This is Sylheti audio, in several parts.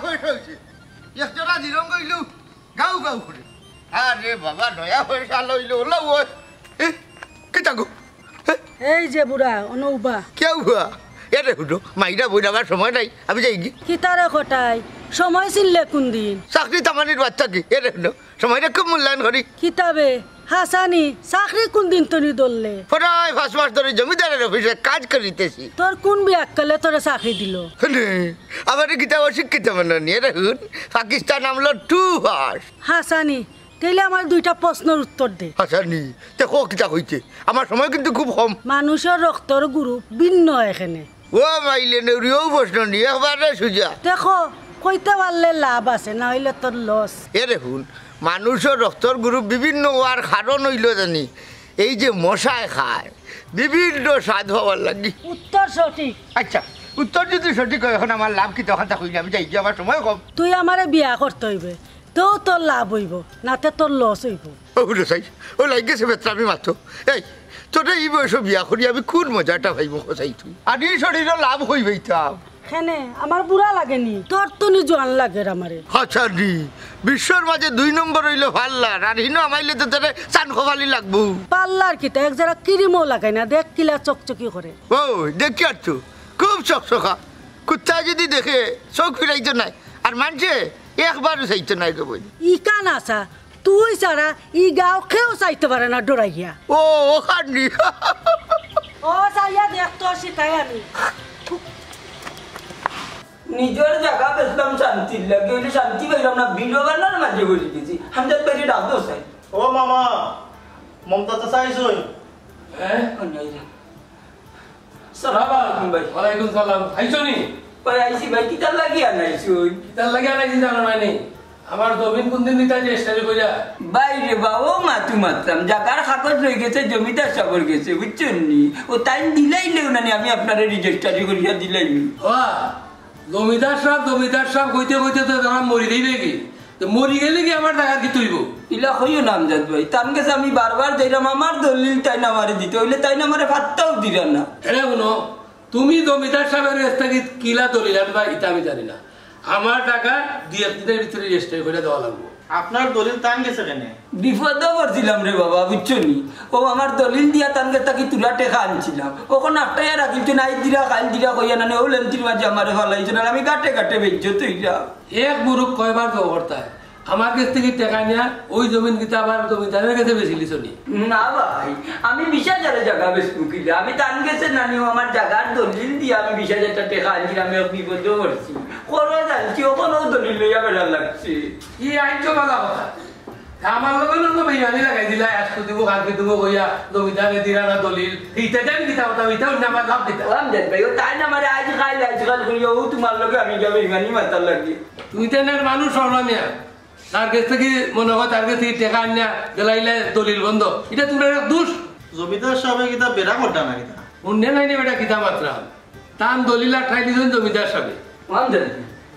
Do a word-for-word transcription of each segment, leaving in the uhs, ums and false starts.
পয়সা অইছে। এক জোড়া দিরং কইলু, গাউ গাউ করে। আরে বাবা, নয়া পয়সা লইলো, লও ওই। এ, কিতা গো? এ, এই যে বুড়া, অনো উবা। কিয়া উবা? এরে হুনো, মাইরা বইরাবার সময় নাই, আমি যাইগি। কিতারে কটাই? সময় চিনলে কোন দিন? চাকরি তামানির বাদ থাকি, এরে হুনো, সময়টা খুব মূল্যায়ন করি। কিতাবে, হাসানি, চাকরি কোন দিন তনি ধরলে? প্রায় পাঁচ মাস ধরি জমিদারের অফিসে কাজ করিতেছি। তোর কোন বিয়াক্কলে তোরে চাকরি দিল? হুনে, আমারে কিতা অশিক্ষিত মনে নি, এরে হুন, পাকিস্তান আমলো টু পাস। হাসানি, তাইলে আমার দুইটা প্রশ্নর উত্তর দে। হাসানি, তে কো কিতা কইতে? আমার সময় কিন্তু খুব কম। মানুষর রক্তর গ্রুপ ভিন্ন এখানে। ও মাইলে নেউরি, ও প্রশ্ন নি, একবারে সুজা। দেখো, কইতে পারলে লাভ আছে, না অইলে তোর লস। এরে হুন, মানুষর রক্তর গ্রুপ বিভিন্ন অওয়ার কারণ অইলো জানি, এই যে মশায় খায়, বিভিন্ন স্বাদ পাওয়ার লাগি। উত্তর সঠিক। আচ্ছা, উত্তর যদি সঠিক অয়, এখন আমার লাভ কিতা, অখানতা কইলে আমি যাইগি, আমার সময় কম। তুই আমারে বিয়া করতে অইবে, তেউ তোর লাভ অইবো, নাতে তোর লস অইবো। ও হুনো চাই, ও লাগি গেছে বেতরামি মাতো। এই, তোরে ই বয়সো বিয়া করি আমি কোন মজাটা পাইমু কো চাই তুই? আর ই শরীরও লাভ অইবে ইতা। কেনে, আমার বুড়া লাগেনি, তোর তনি জোয়ান লাগের আমারে। হাসানি, বিশ্বর মাঝে দুই নম্বর অইলো পার্লার, আর হিনো আমাইলে তো তোরে চান কপালি লাগবো। পার্লার কিতা, এক জেরা ক্রিমও লাগাই না, দেখ কিলা চকচকি করে। ও, দেখি আর তো, খুব চকচকা। কুত্তায় যদি দেখে, চোখ ফিরাইতো নায়। আর মানষে একবারও চাইতো নায় গো বইন। ইখান আছা, তুই ছাড়া ই গাঁও কেউ চাইতে পারে না ডরাইয়া। ও, অখানি। ও, চাইয়া দেখ তোর সিতাই আমি। নিজর জাগা বেচলাম শান্তির লাগি, অইলে শান্তি পাইলাম না, বিলো বানার মাঝে বলি দিছি। হামজাদ ভাইরে ডাক দেও চাই। ও মামা, মমতা চাচা আইছইন। হ্যাঁ? ও নাই রে। সালাম আলাইকুম ভাই। ওয়ালাইকুম সালাম। আইছো নি? ভাই আইছি ভাই, কিতার লাগি আনাইছইন? কিতার লাগি আনাইছি জানো না নি? আমার জমিন কোন দিন দিতা রেজিস্টারি কইরা? ভাই রে বা, ও মাতু মাতলাম, জাগার কাগজ রই গেছে, জমিদার সাবর গেছে, বুঝছইন নি? ও তাইন দিলাইলেউ না নি, আমি আপনারে রেজিস্টারি করিয়া দিলাইমু। ওয়া, জমিদার সাব, জমিদার সাব কইতে কইতে তো আমার মরি যাইবে কি? তো মরি গেলে কি আমার জাগার কিতা অইবো? ইলা কইও না আমজাদ ভাই, তান গেছে আমি বারবার যাইরাম, আমার দলিল তাইন আমারে দিতা, অইলে তাইন আমারে পাত্তাও দিরা না। এরে হুনো, তুমি জমিদার সাবর গেছ থাকি কিলা দলিল আনবা, ইতা আমি জানি না। আমার জাগা দুই এক দিনর ভিতরে রেজিস্টারি করিয়া দেওয়া লাগবো। আপনার দলিল তান গেছে কেনে? বিপদো পড়ছিলাম রে বাবা, বুঝছো নি? ও আমার দলিল দিয়া তান গেছ থাকি তুলা টেকা আনছিলাম। অখন আটকাইয়া রাখিলছইন, আইজ দিরা, কাইল দিরা কইয়া নানি, অউ লেন্তির মাঝে আমারে ফালাইছইন, আর আমি ঘাটে ঘাটে বেইজ্জত অইরাম। এক মুরুখ কয়বার জবর তাই? আমার গেছ থাকি টেকা নিয়া ওই জমিন কিতা আবার জমিদারর গেছে বেচিলিছো নি? না ভাই, আমি বিশ হাজারে জাগা বেচমু কিলা? আমি তান গেছে নানি, ও আমার জাগার দলিল দিয়া আমি বিশ হাজার টেকা আনছিলাম, আমি এক বিপদো পড়ছি। খরচ আনছি, অখন অউ দলিল লইয়া বেড়া লাগছে। ই আইন তো বালা কথা। তা আমার লগে লগে বেইমানি লাগাই দিলা, আজকে দিব, কালকে দিব কইয়া জমিদারে দিরা না দলিল। ইতা জানি কিতা কথা, ইতা অন্য আমার লাভ দিতা। ও আমজাদ ভাই, ও তাইন আমারে আইজ কাইল, আইজ কাইল কইয়া, অউ তুমার লগে আমি গিয়া বেইমানি মাতার লাগি। তুমি তো এনর মানুষ হলো মিয়া। তার গেছ থাকি মনে অয় তার গেছ থাকি টেকা আনিয়া দিলাইলে দলিল বন্ধ। ইটা তুমরার এক দুষ। জমিদার সাবে কিতা বেড়া করতা না কিতা? হুনরে নায় নি বেটা কিতা মাতরা। তান দলিল আটকাই দিছইন জমিদার সাবে। ও আমজাদ,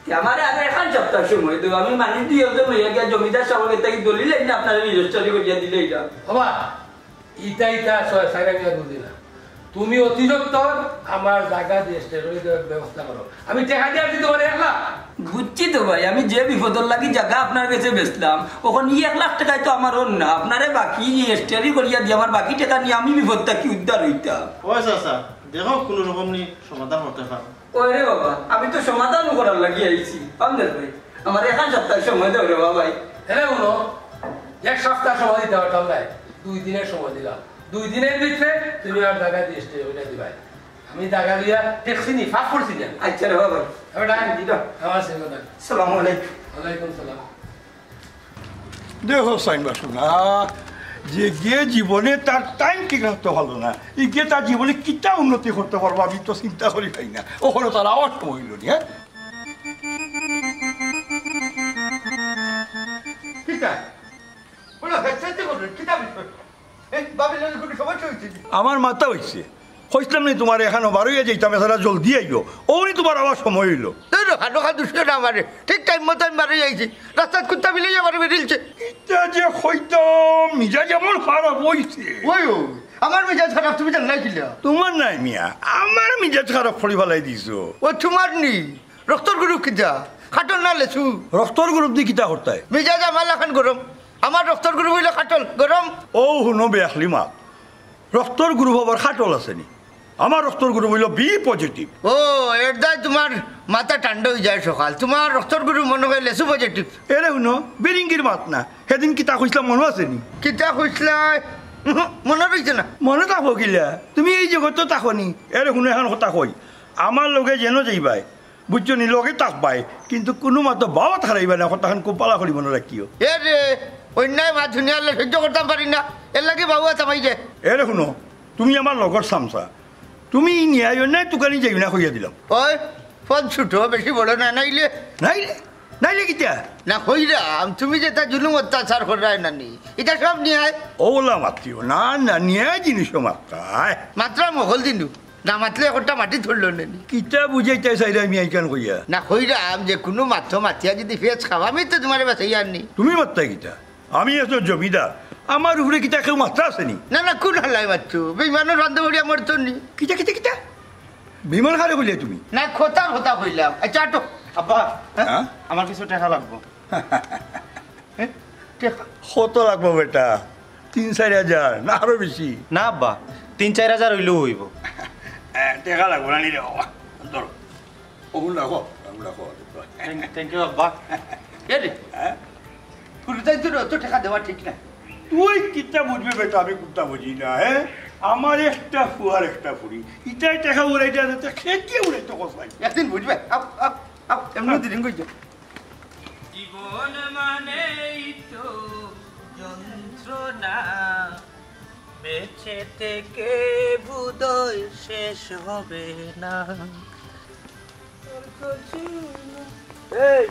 তে আমারে আরো এখান সপ্তাহ সময় দেও, আমি মানি দুই একজন লইয়া গিয়া জমিদার সাবর গেছ থাকি দলিল আনিয়া আপনারে রেজিস্টারি করিয়া দিলাইরাম। বাবা, ইতা ইতা ছয় সাইরা মিয়া বুঝি না। তুমি অতি সত্বর আমার জাগা রেজিস্টারি করি দেওয়ার ব্যবস্থা করো। আমি টেকা দিয়া দিতে পারি এক লাখ। বুঝছি তো ভাই, আমি যে বিপদর লাগি জাগা আপনার গেছে বেচলাম, অখন ই এক লাখ টেকায় তো আমার অর না। আপনারে বাকি রেজিস্টারি করিয়া দিয়া আমার বাকি টেকা নিয়া আমি বিপদ থাকি উদ্ধার অইতাম। ও চাচা, দেখো কুনু রকম নি সমাধান করতে পারো। ওরে বাবা, আমি তো সমাধান করার লাগি আইছি। আমজাদ ভাই, আমারে এখান সপ্তাহ সময় দেও রে বাবা ভাই। এরে হুনো, এক সপ্তাহ সময় দিতে পারতাম নায়, দুই দিনর সময় দিলাম। দুই দিনর ভিতরে তুমি আমার জাগা রেজিস্টারি করিয়া দিবায়। আমি জাগা লইয়া ঠেকছি নি, ফাঁক করছি নি আমি। আচ্ছা রে বাবা ভাই। এবার ডাক। দিলাম। আমার সঙ্গে ডাক। আসসালামু আলাইকুম। ওয়ালাইকুম সালাম। দেখো চাইন বা শোনা, যেগিয়ে জীবনে তার টাইম ঠিক রাখতে পারলো না, ইগিয়ে তার জীবনে কিতা উন্নতি করতে পারবো, আমি তো চিন্তা করি পাই না। অখনো তার আওয়াজ তো অইলো নি, হ্যাঁ? কিতা? বলো, হেসে হেসে বলো, কিতা বিষয়? এই, ভাবিলে কুনু সমস্যা অইছে নি? আমার মাথা অইছে। কইছলাম নি তুমারে এখানো বারইয়া যাইতাম, এছাড়া জলদি আইও। অউ নি তুমার আবার সময় অইলো। ধুর, হাড্ডি খান দুষিও না আমারে। ঠিক টাইম মতো আমি বারই আইছি। রাস্তাত কুত্তা বিলাইয়ে আমারে বেড়িলছে। ইতা যে কইতাম, মিজাজ এমন খারাপ অইছে। ওই, ওই, আমার মিজাজ খারাপ তুমি জানলায় কিলা? তুমার নায় মিয়া, আমার মিজাজ খারাপ করি ফালাই দিছো। ও তুমার নি? রক্তর গ্রুপ কিতা? কাটল না লেচু। রক্তর গ্রুপ দি কিতা করতায়? মিজাজ আমার লাখান গরম। আমার রক্তর গ্রুপ অইলো কাটল, গরম। ও হুনো বেআখলি মাত, রক্তর গ্রুপ আবার কাটল আছে নি? আমার রক্তর গ্রুপ অইলো বি পজিটিভ। ও, এর দায় তুমার মাথা ঠান্ডা অইযায় সকাল। তুমার রক্তর গ্রুপ মনো কয় লেচু পজিটিভ। এরে হুনো, বিরিঙ্গির মাত না। হেদিন কিতা কইছলাম মনো আছে নি? কিতা কইছলায়? উহু, মনো রইছে না। মনো থাকবো কিলা? তুমি এই জগতো থাকো নি। এরে হুনো, এখান কথা কই, আমার লগে যেন যাইবায়, বুঝছো নি, লগে থাকবায়, কিন্তু কুনু মাতো বাওয়াত হারাইবায় না, কথাখান খুব ভালা করি মনো রাখিও। এরে, অন্যায় মাত হুনিয়া আল্লাহ সহ্য করতাম পারি না, এর লাগি বাওয়াত হামাই যে। এরে হুনো, তুমি আমার লগর চামচা, তুমি ই ন্যায় অন্যায় তুকানি যাইও না কইয়া দিলাম। ওই, পদ ছোট, বেশি বড় না, নাইলে? নাইলে? নাইলে কিতা? না, কইরাম, তুমি যেতা জুলুম অত্যাচার কররায় না নি, ইতা সব ন্যায়? ওলা মাতিও না, না, ন্যায় জিনিসও মাত্রায়। মাতরাম হকল দিনু। না মাতলে একটা মাটি ধরলো না নি। কিতা বুঝাইতায় চাইরায় আমি ইখান কইয়া? না, কইরাম যে কুনু মাতো মাতিয়া যদি ফেস খাও, আমি তো তুমারে বাঁচাইয়ার নি। তুমি মাততায় কিতা? আমি একজন জমিদার, আমার উপরে কিতা কেউ মাতরা আছে নি? না, না, কুন হালায় মাততো? বেইমানর ফান্দো পড়িয়া মরতো নি। কিতা, কিতা, কিতা? বেইমান কারে কইলে তুমি? না, কথা, কথা কইলাম। আচ্ছা, আটো। আব্বা, হ্যাঁ? হ্যাঁ? আমার কিছু টেকা লাগবো। এ, টেকা। কত লাগবো বেটা? তিন চাইর হাজার না আরো বেশি? না আব্বা, তিন চাইর হাজার অইলেও অইবো। এ, টেকা লাগবো না নি রে বাবা। ধরো। ওগুন রাখো, ওগুন রাখো। Thank, thank you আব্বা। এ রে, হ্যাঁ? ফুলতাইন তো অত টেকা দেওয়া ঠিক না। তুই কিতা বুঝবে বেটা, আমি কুন্তা বুঝি না, হ্যাঁ? আমার একটা ফুয়ার একটা ফুড়ি। ইতায় টেকা উড়াইতে আছে, তে সে কি উড়াইতে কস ভাই? একদিন বুঝবে। আপ, আপ, আপ, এমনি দিন কইছে। জীবন মানেই তো যন্ত্রণা, বেঁচে থেকে বোধহয় শেষ হবে না। এই,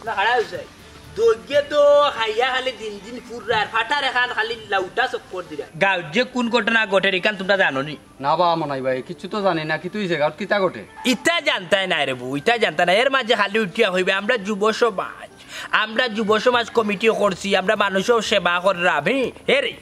না, খাড়া অইছে। দইগে তো খাইয়া খালি দিন দিন ফুররার, ফাটার এখান খালি লাউটা চক্কর দিরা। গাঁওত যে কুন ঘটনা ঘটের, ইখান তুমরা জানো নি? না বা মনাই ভাই, কিচ্ছু তো জানি না। কিতা অইছে গাঁওত, কিতা ঘটে? ইতা জানতায় নায় রে বউ, ইতা জানতায় নায়। এর মাঝে খালি উঠিয়া কইবে, আমরা যুব সমাজ, আমরা যুব সমাজ কমিটি করছি, আমরা মানুষর সেবা কররাম, হে, হে রে।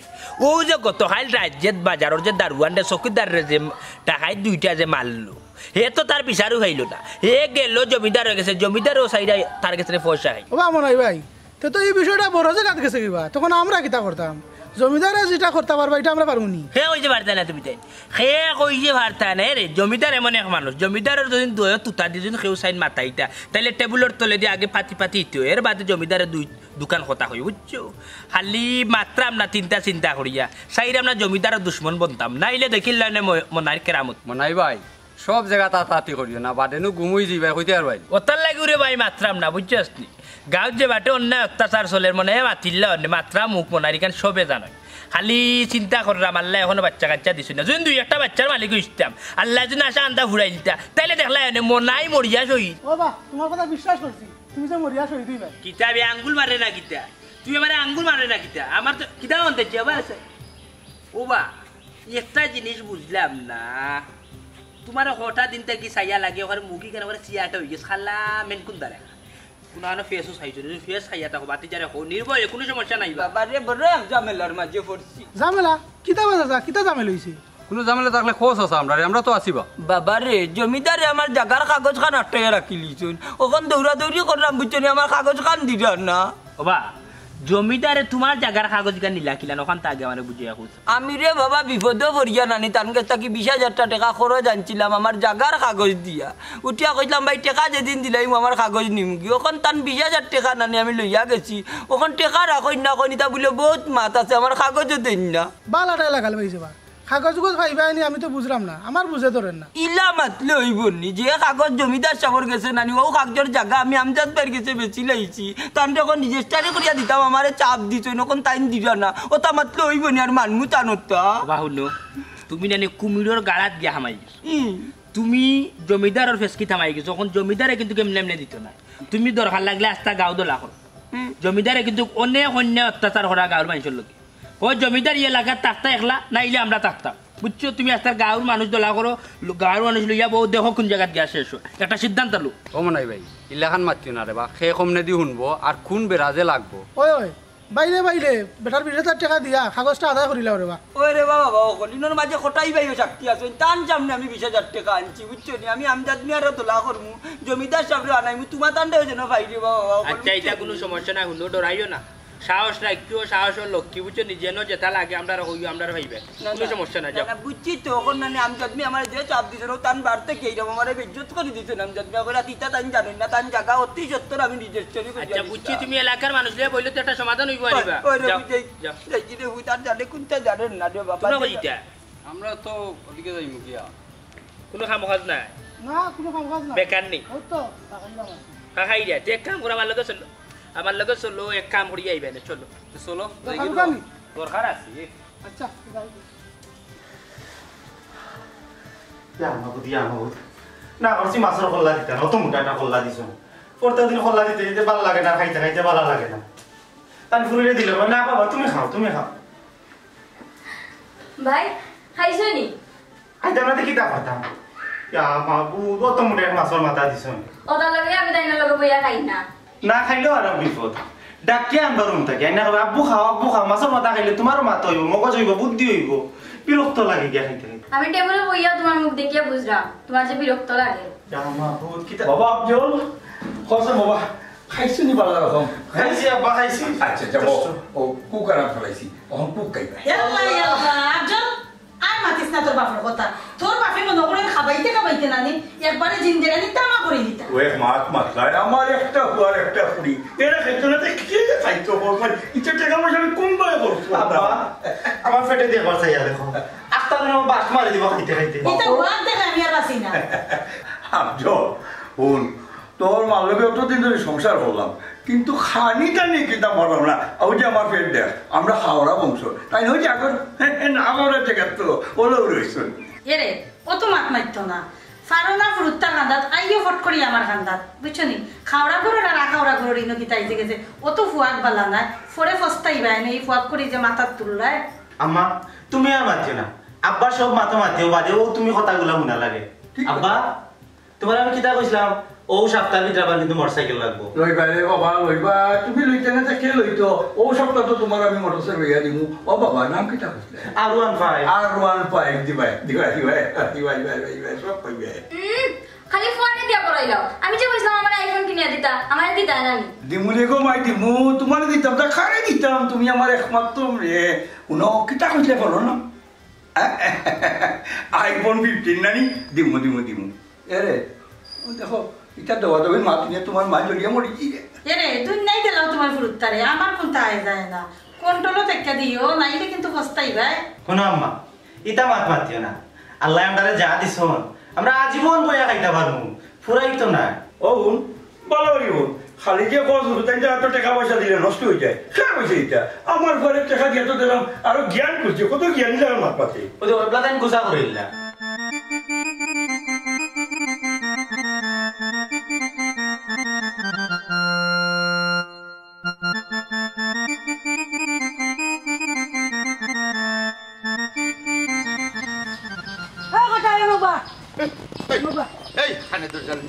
অউ যে গতকাইল রাইত যে বাজারর যে দারোয়ানরে, চকিদাররে যে ডাকাইত দুইটা যে মারলো, হে তো তার বিচারও পাইলো না। হে গেলো জমিদারর গেছে, জমিদারেও চাইরা তার গেছে পয়সা খাই। ও বা মনাই ভাই, তে তো ই বিষয়টা বড় জাগাত গেছে কিবা, তখন আমরা কিতা করতাম? জমিদারে যেটা করতা পারবা, ইটা আমরা পারমু নি? হে কইছে পারতা না তুমি তাইন। হে কইছে পারতা না, এরে, জমিদার এমন এক মানুষ, জমিদারর যদি দুইও তুতা দি যদি কেউ চাইন মাতাইতা, তাইলে টেবুলর তলেদি আগে পাতি পাতি ইতো, এর বাদে জমিদারে দুই দুখান কথা কই, বুঝছো? খালি মাতরাম না তিনটা চিন্তা করিয়া, চাইরাম না জমিদারর দুশমন বনতাম, নাইলে দেখিলায়নে ম-, মনাইর কেরামত। মনাই ভাই, সব জাগাত আতাআতি করিও না, বাদে নু গুম অইযিবায়, কইতে পারবায় নি। অতার লাগি রে ভাই মাতরাম না, বুঝছস নি? গাঁওত যে বাটে অন্যায় অত্যাচার চলের, মনে অয় মাতিল্লা অনে, মাতরাম মুখ মনার ইখান সবে জানইন। খালি চিন্তা কররাম, আল্লায় এখনো বাইচ্চা-কাইচ্চা দিছইন না। যদি দুই একটা বাইচ্চার মালিক অইতাম, আল্লায় যদি আশা আন্দা ফুরাই দিতা, তাইলে দেখলায়নে মনাই মরিয়া শহীদ। ও বা, তুমার কথা বিশ্বাস করছি, তুমি যে মরিয়া শহীদ অইবায়। কিতা বে আঙ্গুল মারে না কিতা? তুই আমারে আঙ্গুল মারে না কিতা? আমার তো কিতা মন দেখছি আবার আছে। ও বা, একটা জিনিস বুঝলাম না, তুমারে কটা দিন থাকি চাইয়া লাগে, ওখানে মুখি কেন করে চিয়াটা অইগেছে, খালা মেনকুন দাঁড়ায়। কুনানো ফেসও চাইছো, যদি ফেস চাইয়া থাকো, বাতি যারে কও, নির্ভয়ে, কুনু সমস্যা নাই বা। বাবা রে, বড় এক ঝামেলার মাঝে পড়ছি। ঝামেলা? কিতা বা চাচা, কিতা ঝামেলা অইছে? কুনু ঝামেলা থাকলে কও চাচা আমরারে, আমরা তো আছি বা। বাবা রে, জমিদারে আমার জাগার কাগজ খান আটকাইয়া রাখিলিছইন। অখন দৌড়াদৌড়ি কররাম, বুঝছো নি, আমার কাগজ খান দিরা না। ও বা, জমিদারে তুমার জাগার কাগজ ইখান নিলা কিলান, অখানতা আগে আমারে বুঝাইয়া কও। আমি রে বাবা বিপদো পড়িয়া নানি, তান গেছ থাকি বিশ হাজার টা টেকা খরচ আনছিলাম আমার জাগার কাগজ দিয়া। উঠিয়া কইছলাম, "ভাই, টেকা যেদিন দিলাইমু আমার কাগজ নিমুগি।" অখন তান বিশ হাজার টেকা নানি আমি লইয়া গেছি। অখন টেকা রাখইন না কইন, ইতা বুলে বউত মাত আছে, আমার কাগজও দেইন না। বালাটায় লাগাল পাইছে বা। কাগজ-উগজ পাইবায় নি, আমি তো বুঝরাম না, আমার বুঝে ধরের না। ইলা মাতলে অইবো নি, যে কাগজ জমিদার সাবর গেছে নানি, অউ কাগজর জাগা আমি আমজাদ ভাইর গেছে বেচিলাইছি। তানরে অখন রেজিস্টারি করিয়া দিতাম, আমারে চাপ দিছইন, অখন তাইন দিরা না। অতা মাতলে অইবো নি, আর মানমু তান অতা। ও বা হুনো, তুমি নানি কুমিরর গাড়াত গিয়া হামাই গেছো। হুম। তুমি জমিদারর ফেসকিত হামাই গেছো, অখন জমিদারে কিন্তু এমনে এমনে দিতো নায়। তুমি দরকার লাগলে আস্তা গাঁও দলা করো। হুম। জমিদারে কিন্তু অনেক অন্যায় অত্যাচার করা গাঁওর মানষর লগে। অউ জমিদার ই এলাকাত থাকতা একলা, নাইলে আমরা থাকতাম। বুঝছো? তুমি আস্তা গাঁওর মানুষ দলা করো, ল-, গাঁওর মানুষ লইয়া বউ দেখো কুন জাগাত গিয়া শেষ অয়। একটা সিদ্ধান্ত লও। ও মনাই ভাই, ইলাখান মাতিও না রে বা, কে কমনেদি হুনবো, আর কুন বেড়া যে লাগবো। ওই, ওই, বাইরে বাইরে, বেটার বিশ হাজার টেকা দিয়া কাগজটা আদায় করিলাও রে বা। ওই রে বাবা, বাবা, হকল ইনোর মাঝে কটাই ভাই ও শক্তি আছে, তান সামনে আমি বিশ হাজার টেকা আনছি, বুঝছো নি? আমি আমজাদ মিয়ারও দোলা করমু, জমিদার সাবরে আনাইমু, তুমা তানরে যেন ভাই রে বাবা, বাবা, আচ্ছা, ইটা কুনু সমস্যা নাই, হুনো, ডরাইও না। সাহস রাখিও, সাহস ও লক্ষ্মী, বুঝছো নি? যেন যেটা লাগে আমরারে কইও, আমরারে পাইবে। না, কুনু না, সমস্যা নাই, না, যাও। না, বুঝছি তো, অখন মানে আমজাদ মিয়া আমারে যে চাপ দিছে, ও তান বাড়িত গিয়া আমারে বেইজ্জত করি দিছে, আমজাদ মিয়া কইরা, "তিতা তাইন জানইন না, তাইন জাগা অতি সত্বর আমি রেজিস্ট্রি করি আচ্ছা, আনিছি।" বুঝছি, তুমি এলাকার মানুষ লইয়া বইলে তো একটা সমাধান অইবো, আনিবা। ওই রে, যাও, বুঝাই, যাও। যাই কি রে, হুই তার জানে কুনটা জানেন না রে বাবা। তোমরা কই ইটা? আমরা তো ওদিকে যাইমু গিয়া। কুনু কাম কাজ নাই? না, কুনু কাম কাজ নাই। বেকার নি? ওই তো, টাকা দিলাম আর কি। কাকাই রে, তে এক কাম করো, আমার লগে চলো। আমার লগে চলো, এক কাম করি আইবে না, চলো। তো চলো, যাই দরকার কি দরকার তো? নি? দরকার আছে। আচ্ছা, যাই। ইয়া মাবুদ, ইয়া মাবুদ। না করছি মাছর কল্লা দিতা না, অত মোটা একটা কল্লা দিছো। প্রত্যেক দিন কল্লা দিতে দিতে ভালা লাগে না, খাইতে খাইতে ভালা লাগে না। তান ফুরিরে দিলে কয়, "না বাবা, তুমি খাও, তুমি খাও।" ভাই, খাইছো নি? খাইতাম না তো কিতা করতাম? ইয়া মাবুদ, অত মোটা এক মাছর মাথা দিছো। ওটার লগে আমি তাইনর লগে বইয়া খাই না। না খাইলেও আর বিপদ। ডাকিয়া আনবা রুম থাকি। আইনা কইবা, "আব্বু খাও, আব্বু খাও।" মাছর মাথা খাইলে তুমারও মাথা অইবো, মগজ অইবো, বুদ্ধি অইবো। বিরক্ত লাগে গিয়া খাইতে খাইতে। আমি টেবিলে বইয়া তুমার মুখ দেখিয়া বুঝরাম, তুমার যে বিরক্ত লাগে। ইয়া মাবুদ, কিতা? বাবা আফজল, কসম বাবা, খাইছো নি ভালা রকম? খাইছি আব্বা, খাইছি। আচ্ছা, আচ্ছা, ও, যথেষ্ট। ও, কুক আরাম ফেলাইছি, অখন কুক খাইবা। ইয়াল্লা, ইয়াল্লা, আফজল, আর মাতিস না তোর বাপর কথা। তোর বাপে মনো করে খাবাইতে খাবাইতে নানি, একবারে জিন্দেগানি তামা করি দিতা। ও এক মাত মাতলায়, আমার একটা ফুয়া আর একটা ফুরি। এরা খাইতো না, তে কে খাইতো বল? মানে, ইটা টেকা পয়সা আমি কোন বায় করছি? আব্বা, আমার পেটে দিয়া একবার চাইয়া দেখো। আস্তা করে আমার বাস মারি দিব খাইতে খাইতে। ইটা ওয়াক দেখে আমি আর বাঁচি না। আফজল, হুন, তোর মার লগে অতদিন ধরি সংসার করলাম, কিন্তু খানি টানি কিতা মারলাম না। ওই যে আমার পেট দেখ, আমরা খাওয়ারা বংশ, তাই নয় যে আগর না করার জায়গা তো ওলাও রইছইন। এরে, অত মাত মাতিও না। ফারো না ফুরুত্তার কান্দাত, আইও ফট করি আমার কান্দাত, বুঝছো নি? খাওয়ারা ঘরর আর আখাওয়ারা ঘরর ইনো কিতা আইছে গেছে, অত ফুয়াক বালা নায়, পরে পস্তাইবায় নে, এই ফুয়াক করি যে মাথাত তুললায়। আম্মা, তুমি আর মাতিও না, আব্বার সব মাতো মাতিও বাদে, ও তুমি কথাগুলা হুনা লাগে। ঠিক আব্বা, তুমারে আমি কিতা কইছিলাম? অউ সাপ্তার ভিতরে আবার কিন্তু মোটরসাইকেল লাগবো। লইবা রে বাবা, লইবা। তুমি লইতে না, তে কে লইতো? অউ সাপ্তা তো তুমারে আমি মোটরসাইকেল লইয়া দিমু। ও বাবা, নাম কিতা কইছিলে? আর ওয়ান ফাইভ। আর ওয়ান ফাইভ দিবায়, দিবায়, দিবায়, দিবায়, দিবায়, দিবায়, সব পাইবায়। উম, খালি ফুয়ারে দিয়া করাইলাও। আমি যে কইছিলাম আমারে iPhone কিনিয়া দিতা, আমারে দিতায় না নি? দিমু রে গো মাই, দিমু। তুমারে দিতাম, তা কারে দিতাম? তুমি আমার একমাত্র মেয়ে। হুনো, কিতা কইছিলে বলো না? iPhone fifteen নানি? দিমু, দিমু, দিমু। এরে, ও দেখো, ইটা দেওয়া দেওয়ির মাত নিয়া তুমার মা জ্বলিয়া মরি যাইবে। এরে, দুনিয়াই গেলাও তুমার ফুরুত্তারে, আমার কুন্তা আয় যায় না। কন্ট্রোলো থাইক্কা দিও, নাইলে কিন্তু পস্তাইবায়। হুনো আম্মা, ইতা মাত মাতিও না। আল্লায় আমরারে যা দিছইন, আমরা আজীবন বইয়া খাইতা পারমু, ফুরাইতো নায়। ও হুন, বালা বাড়ি হুন, খালি যে খরচ করতে তাই তো এত টেকা পয়সা দিলে নষ্ট অই যায়। কে কইছে ইটা? আমার ঘরে টেকা দিয়া তো দিলাম, আরো জ্ঞান করছে, কত জ্ঞানী লাখান মাত মাতে। ওই যে ওবলা তাইন গুছা করিলা। ও কটাই বাবা। এই, এই, কানে তো জানি।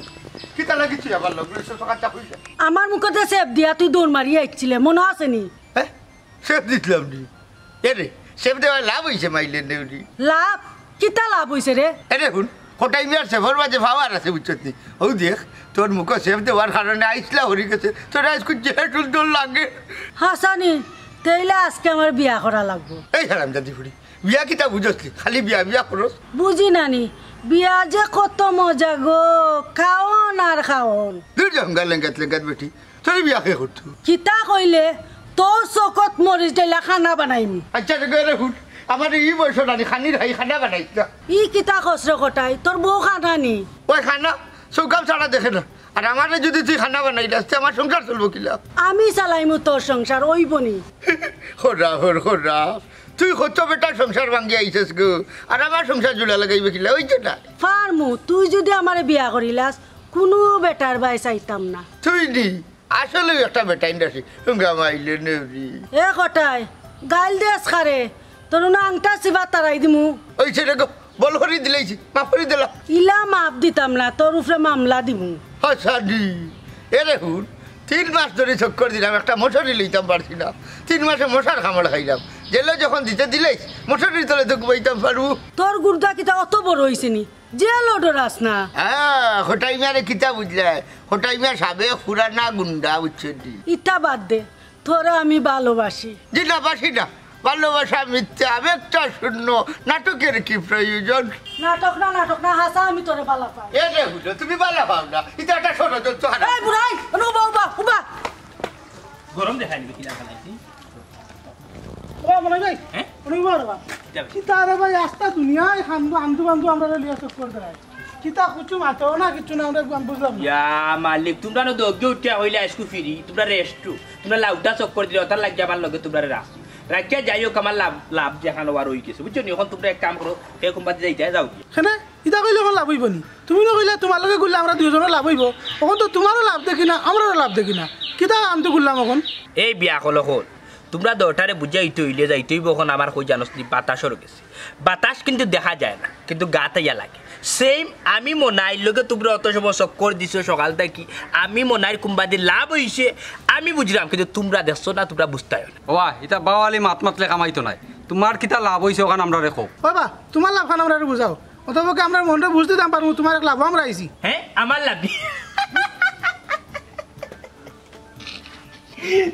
কিতা লাগিছে আবার লগ লইছো তো কাটা কইলা? আমার মুখতে সেফ দিয়া তুই দৌড় মারি আইছিলে, মনো আছে নি? হ্যাঁ? সেফ দিছিলাম নি? এরে, সেফ দেওয়ায় লাভ অইছে মাইলে নেউরি। লাভ? কিতা লাভ অইছে রে? এরে হুন, কটাই মিয়ার সেফর মাঝে পাওয়ার আছে, বুঝছত নি? অউ দেখ, তোর মুখো সেফ দেওয়ার কারণে আইসলা হরি গেছে, তোর আইজ খুব যে সুন্দর লাগে। হাছানি, তেইলে আজকে আমার বিয়া করা লাগবো। এই হারামজাদি ফুড়ি, বিয়া কিতা বুঝছলি? খালি বিয়া বিয়া করস। বুঝি না নি, বিয়া যে কত মজা গো, খাওন আর খাওন। দূর যা হুঙ্গা লেঙ্গাত লেঙ্গাত বেটি, তোর বিয়া কে করতো? কিতা কইলে? তোর চকত মরিচ ঢাইলা খানা বানাইমু। আচ্ছা রে, রে হুন, আমার ই বয়স নানি খানির হাই খানা বানাইছ না। ই কিতা কস রে কটাই, তোর বউ খানা নি? ওই খানা, চৌকাম ছাড়া দেখে না। আর আমারে যদি তুই খানা বানাইলাস, তে আমার সংসার চলবো কিলা? আমি চালাইমু তোর সংসার, অইবো নি? খোরা, খোর, খোরা। তুই কত বেটার সংসার ভাঙ্গি আইছস গো, আর আমার সংসার জুড়া লাগাইবে কিলা, ওই যে না। পারমু, তুই যদি আমারে বিয়া করিলাস, কুনু বেটার বায় চাইতাম না। তুই নি, আসলেউ একটা বেটা ইন্ডাসি, হুঙ্গা মাইলে নেউরি। এ কটাই, গাইল দেস কারে, তোর না আংটা চিবা তারাই দিমু। ওই ছেলে গো, বল করি দিলাইছি, মাফ করি দিলাম। ইলা মাফ দিতাম না, তোর উপরে মামলা দিমু। হাছানি, এরে হুন, তিন মাস ধরি চক্কর দিলাম, একটা মশারি লইতাম পারছি না। তিন মাসে মশার কামড় খাইলাম। জেলো যখন দিতে দিলেই মশারির তলে তো ঘুমাইতাম পারবো। তোর গুর্দা কিতা অত বড় অইছে নি? জেলো ডরাস না। হ্যাঁ, হটাই মিয়ারে কিতা বুঝলে? হটাই মিয়া সাবেক পুরানা গুন্ডা, বুঝছো নি? ইতা বাদ দে, তোরে আমি ভালোবাসি। জি না, বাসি না। ভালোবাসা মিথ্যা, আবেগটা শূন্য, নাটকের কি প্রয়োজন? নাটক না, নাটক না, হাছা আমি তোরে বালা পাই। এ রে হুলো, তুমি বালা পাও না, ইটা একটা ষড়যন্ত্র হারা। এই বুড়াই, আরে উবা, উবা, উবা। গরম দেখাই নিবে কিলা খালাইছি। ও মনে ভাই, হ্যাঁ? অনেক বড় বা। যাবে। কিতা রে ভাই, আস্তা দুনিয়ায় হান্দু, হান্দু বান্দু আমরা লিয়া চক্কর দেয়। কিতা কুচু মাতো না, কিচ্ছু না, আমরা বুঝলাম না। ইয়া মালিক, তোমরা না দগ্গে উঠিয়া হইলে আইজকু ফিরি, তোমরা রেস্টু, তোমরা লাউটা চক্কর দিলে, ওটার লাগিয়া আমার লগে তোমরা রাখছি। রাখিয়া যাই হোক, আমার লাভ, লাভ যেখান অওয়ার অই গেছে, বুঝছো নি? এখন তোমরা এক কাম করো, হে কোম্পানিত যাইতায় যাও গিয়া। কেনে? ইতা কইলে অখন লাভ অইবো নি? তুমি না কইলা তোমার লগে ঘুরলে আমরা দুইজনর লাভ অইবো, অখন তো তোমারও লাভ দেখি না, আমরারও লাভ দেখি না। কিতা আনতে ঘুরলাম অখন? এই বিয়া হলো হল, তোমরা দুটারে বুঝাইতে অইলে যাইতে অইবো। অখন আমার কই জানোস নি, বাতাসর গেছে, বাতাস কিন্তু দেখা যায় না, কিন্তু গাত আইয়া লাগে। সেম আমি মনাইর লগে তোমরা অত সময় চক্কর দিছো সকাল থাকি, আমি মনাইর কুম্বাদি লাভ অইছে, আমি বুঝলাম, কিন্তু তোমরা দেখছো না, তোমরা বুঝতায় না। ওয়া, ইতা বাওয়ালি মাত মাতলে কামাইতো নায়। তোমার কিতা লাভ অইছে অখান আমরারে কও। বাবা, তোমার লাভখান আমরারে বুঝাও। অথবা কি আমরার মনরে বুঝ দিতাম পারমু, তোমার এক লাভ আমরা আইছি। হ্যাঁ, আমার লাভ।